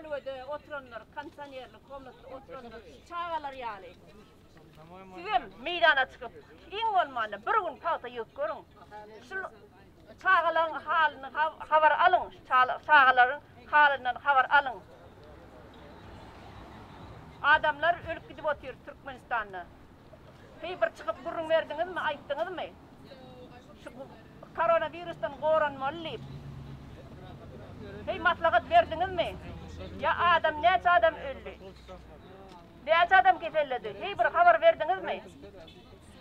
Kölegede oturanlar, kondisionerli komnatda oturanlar şu çagalar ýaly. Sizem meýdana çykyp, iň bolmanda bir gün pagta ýygyp görüň. Şul çagalaryň halyny habar alyň, çagalaryň halyndan habar alyň. Adamlar ölüp gidip otyr Türkmenistanda. Heý bir çykyp gürrüň berdiňizmi, aýtdyňyzmy? Şu koronawirusdan goranmaly diýip. Heý maslahat berdiňizmi? Ýa adam näçe adam öldi? Näçe adam keselledi? Heý bir habar berdiňizmi?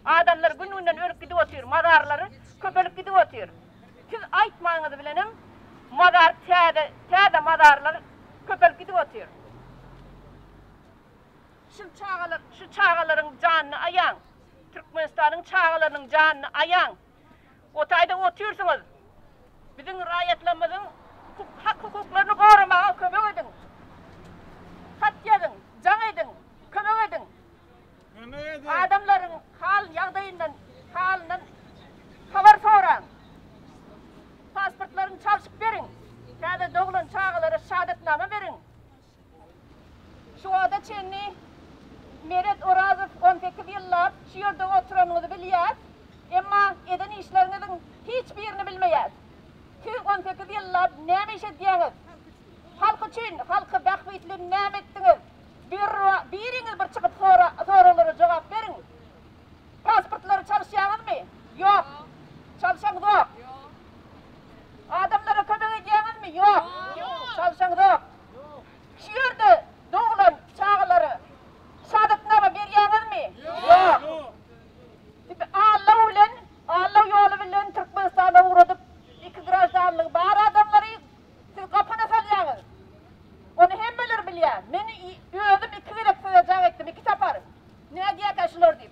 Adamlar gün-günden ölüp gidip otyr, mazarlary köpelip gidip otyr. Siz aýtmanyňyz bilenem mazar täze täze mazarlar köpelip gidip otyr. Şu çagalar şu çagalaryň janyny aýaň. Türkmenistanyň çagalarynyň janyny aýaň. O taýda otyrsyňyz. Biziň raýatlarymyzyň hak hukuklaryny goramaga kömek ediň. Hat ýazyň, jaň ediň, kömek ediň. Adamlaryň hal ýagdaýyndan, halyndan habar soraň. Pasportlaryny çalşyp beriň. Täze doglan çagalara şahadatnama beriň. Şu wagta çenli Meret Orazow 18 ýyllap şu ýerde oturanyňyzy bilýäs, emma eden işleriňiziň hiç birini bilmeýäs. Siz 18 ýyllap näme iş edýäňiz? Halk üçin, halka bähbitli näme etdiňiz? Bir biriňiz bir çykyp sora soraglara jogap beriň. Pasportlary çalyşýaňyzmy? Ýok. Çalşaňzok. Adamlara kömek edýäňizmi? Ýok. Çalşaňzok. Şu ýerde doglan çagalara şahadatnama berýäňizmi? Ýok. Siz allaw bilen, allaw ýoly bilen Türkmenistana ugradyp, iki graždanlygy bar adamlary siz gapana salýaňyz. Ony hemmeler bilýär. Men özüm iki gezek size jaň etdim, iki sapar. Nädýärkä şular diýip.